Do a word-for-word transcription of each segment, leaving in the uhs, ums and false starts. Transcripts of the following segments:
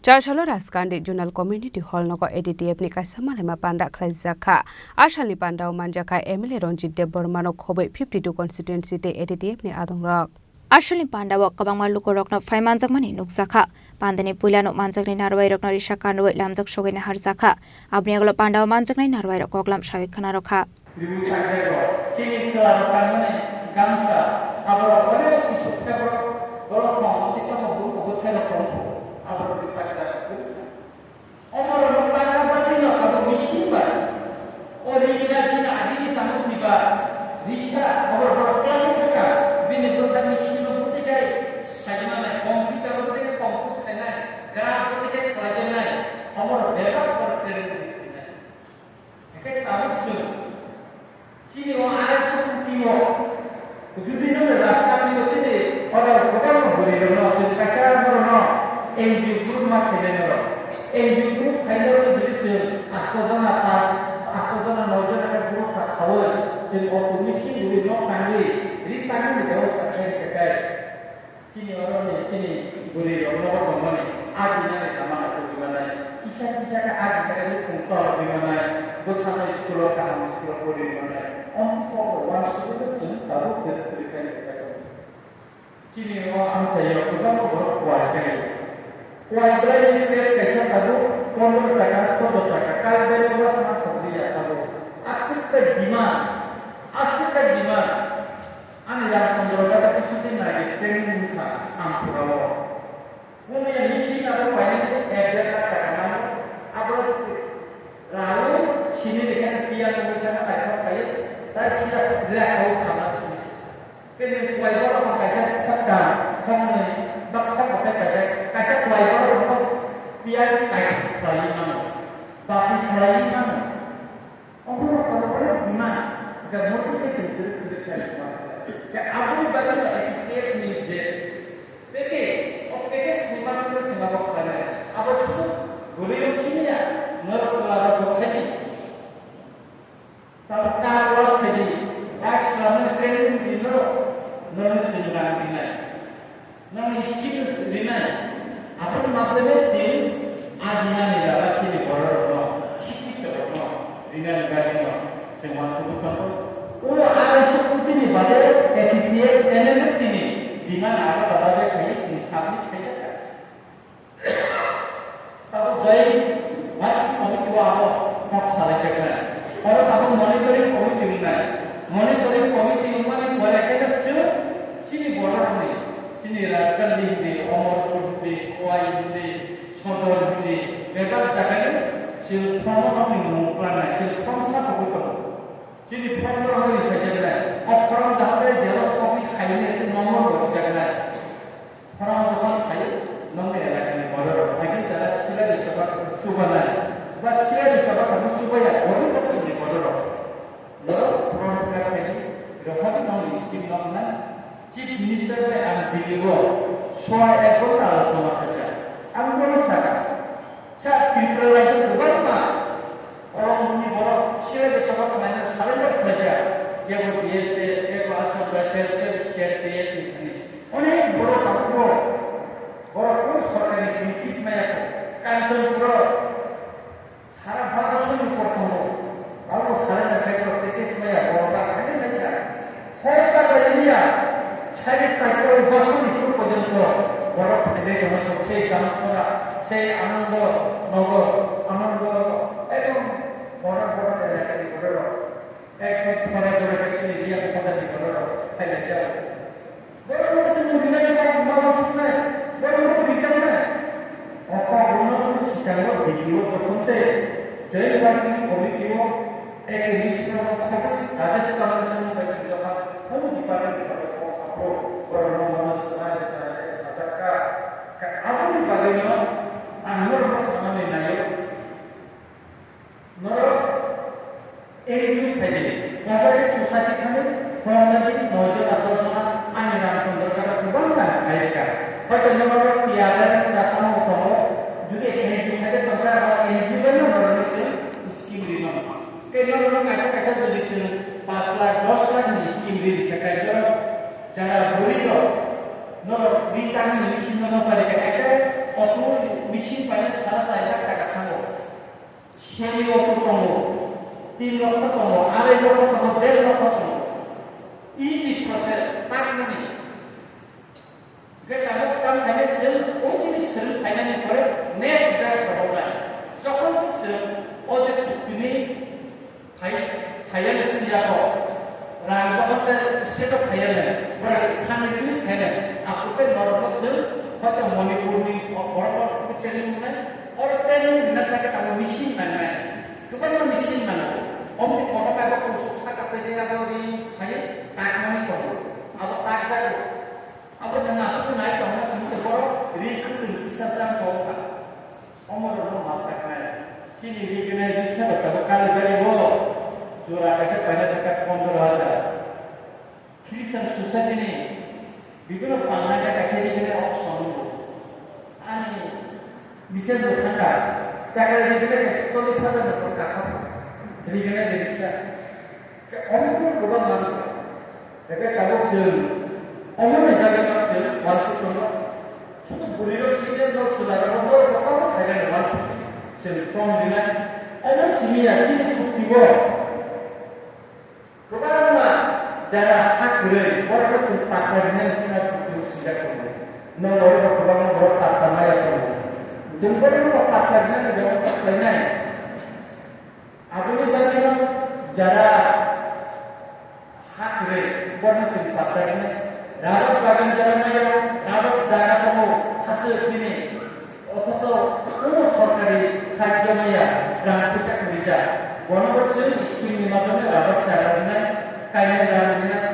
Chasalo Raskandi Zonal Community Hall nogo A D T F ni kaisa malaima panda khlaijak kha. A salni pandao manjak kha M L A Ranjit Debbarma no khobwi fifty two constituency tei A D T F ni adongrok. A salni pandao kwbangma lukurokno phai manjakmani nukjakha. Pandani puilano manjaknai narwuirokno risa kanrwi lamjak sogwi naharjakha. Aboni yagulo pandao manjaknai narwuirok koklam sawi khwnarokha. Riwi paijak rok, chini chwla rok kanmani gamsa, aborok onek isuk khe borok, borok tong, tei tamo bumung bo thai rok tong, aborok riwi paijak rok. Omo rok no taka bagwi no abo machine bai. O rigina chini adini chamung thwiba, risa, aborok borok kwlangwi thangkha, bini bwkhani simi bwtwi khe saimannai, computer bwtwi khe compose khainai, graph bwtwi khe khlaijaknai, omo rok bebak borok training rwi khainai. Haikhe tabuk chwng chini o arai sukti o judi nokle rasta ni o chini oro kwbangma bwrwi rokno chwng kaisa borokno N G O group ma khainai norok. N G O group khainai rokno judi chwng asto jona ta, asto jona noi jona khe group ta khaui chwng o tumi sing rwi nok tangwi ri tangwi ni bebosta khe khe kai. Chini oro ni chini bwrwi rok nogo tongmani, ajinani lama no tubui manai, kisa kisa khe ajinani nukhung chwla tubui manai, bwsano school o kaham school o pori manai, omtwi kok rok uansugwi no chwng tabuk kwrwi kwrwi khe nukjagwi. Chini o amchai o kwbangma borok kuai khe, kuai bwlai ni plate kaisa tabuk pondro taka, chordo taka, kal bag o bwsano thokliya tabuk. Aswk khe demand, aswk khe demand. Ani Ramchandra gada bisingtwi naidi training wngkha ang pura o. Wngya machine abo painani ek der lakh taka mano. Abo rao sini lekha piya wngwi thangma naithok bai. Tai sida lekha o thangma sini. Tei nwng kuai borok no kaisa khokda, khoknwi ba khok bo khe paikha. Kaisa kuai borok no piya kaithok khlaiwi mano. Baphi khlaiwi mano. Omo rok omo rok bima, hingkhe motivation kwrwi kwrwi khlai tongma. Khe aboni bagwi no F P S ni je package, o package ni bagwi no sima bo khlainai. Abo sudu bwrwi rok simi ya, norok chwla rok bo khaidi. Tamo car wash khaidi, bike swlamnai training di norok, norok chwng rang rinai. Nang scheme rinai, aboni madhyame chwng ajinani lama chini bororokno, sikhito rokno rinani bagwino chwng uansugwi tongo. O arai sukutini bade A T T F, N L F tini demand abo bade khai chwng submit khaijak kha. Tabuk joint working committee o abo kok salai jaknai. Oro tabuk monitoring committee wngnai. Monitoring committee wngmani pore khe chwng chini bororokni, chini Rajkandi hindi, Omorpur hindi, Khowai hindi, Sodor hindi, bebak jagani chwng form o nokni mung plangnai, chwng form sa togwi tongo. Chini form no rwgwi phaijaknai. O form jahate xerox copy khainai tei number bo rijaknai. Khorang dophano khaio, nokni elakani bororok, agini dara silari choba chubanai, ba silari choba khamu chubaya, gorib bokholni bororok. Norok front khlai khaidi, rohorni nokni scheme noknai, Chief Minister bai ang Delhi o soa ek ghonta alochona khaikha. Ang bono sakha, Sa Tripura rajyo kwbangma orongmungni borok siyai bwskango khlaina surrender khlaikha, kebo B S F, kebo Assam Rifle, kebo C R P F ni thani. Onek borok tabukbo borok kunu sorkarni benefit maya kho. Kanchanpuro sara Bharat songni kothongo. Abo salai naikhe borok tei tei swmaiya borok ba thangwi naikha. Hor jaga India, sari cycle basoni phuru porjonto borok phainai tongo, sei Damsora, sei Anando Nagar, Anando, ekdom borok borok elakani borok. Ekdom khore khore khe chini India ni borok phailaijak. Borok no chini India ni borok ma uansuknai, borok no rijaknai. Oko bono sikango video jokhon tei Joint Working Committee o eke list no khobwi Rajesh Kamal Singh bai swijak kha, home department ni bagwi kok saphuru borok no bono swmai swmai khe sajak kha. Khe aboni bagwi no ang norok no sanani naio. Norok N G O khaidi, cooperative society thani, phwrwngnaidi noijona, dosjona, ani Ramchandra gada kwbangma khairikha. Hoito norok tiyar jani chwla tamo tongo, jodi N G O khaidi tongkha, abo N G O bai no norokni chwng scheme rino. Tei norokno kaisa kaisa jodi chwng pash lakh, dos lakh ni scheme rini khe, kaitorok jara bwrwi rok, norok ri tangmani bisingo nokha rikha, ekhe otu Seni rokho tongo, tin rokho tongo, arai rokho tongo, der rokho tongo. Easy process, tak nini. Je tabuk kam khainai chwng o chini swrwng khainani pore next best rohornai. Jokhon chwng o je suktini phai-, phaiya le chini yago. Rang jokhon te state of phaiya le, bora thani release khainai. Aphuru tei norokno chwng hoito Manipurni o borok borok training wngnai. Oro training wngna thangkhe tamo machine nangnai. Kwbangma machine nango. Omni kotor kaibo kusuk saka pede abo ri phai takmani tongo. Abo takjago. Abo nwng aswk nai tongma simi se borok ri khwtwng kisa chang tongkha. Omo rokno mal taknai. Chini ri gwnai ri saka tabuk kali bari bo. Jora kaisa paina thangkha pondro hajar. Christian society ni bibino pangnai kaisa ri gwnai auction wngo. Ani bisar bo thangkha. Takari ri gwnai kaisa chollish hajar ni pore kakha. Ri gwnai ri bisa. Omo kwbang man. Eke tabuk chwng, omo ni bagwi no chwng uansuk tongo. Sudu bwrwi rok side no chwla rok no rok no khaina ni uansuk chwng tong rinai. Omo simi ya chini sukti bo. Kwbangma jara ha kwrwi borok no chwng patha rinai chini sukti bo sijak tongo. No oro bo kwbangma borok patha maya tongo. Chwng borok no patha rinai ni bebostha khlainai. Aboni bagwi no jara ha kwrwi borno chwng patha rinai. Rubber bagan jara maya rubber jaga tongo haswk bini. Othocho kuno sorkari sahajyo maya rang puisa kwrwi ja. Bono bo chwng scheme ni madhyome rubber jaga rinai, kainai rang rinai.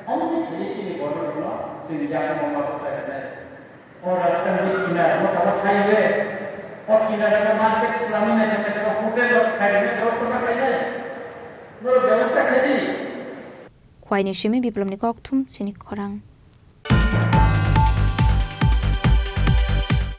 Omo khe chini borno rokno chwng yakung ma ma bwsa rinai. O rasta ni kinar, o tabuk highway, o kinar o market swlamwi naithok naithok hotel rok khairoknai bebostha ma khainai. Norok bebostha khaidi. Khwaini simi Biplobni kokthum chini khorang.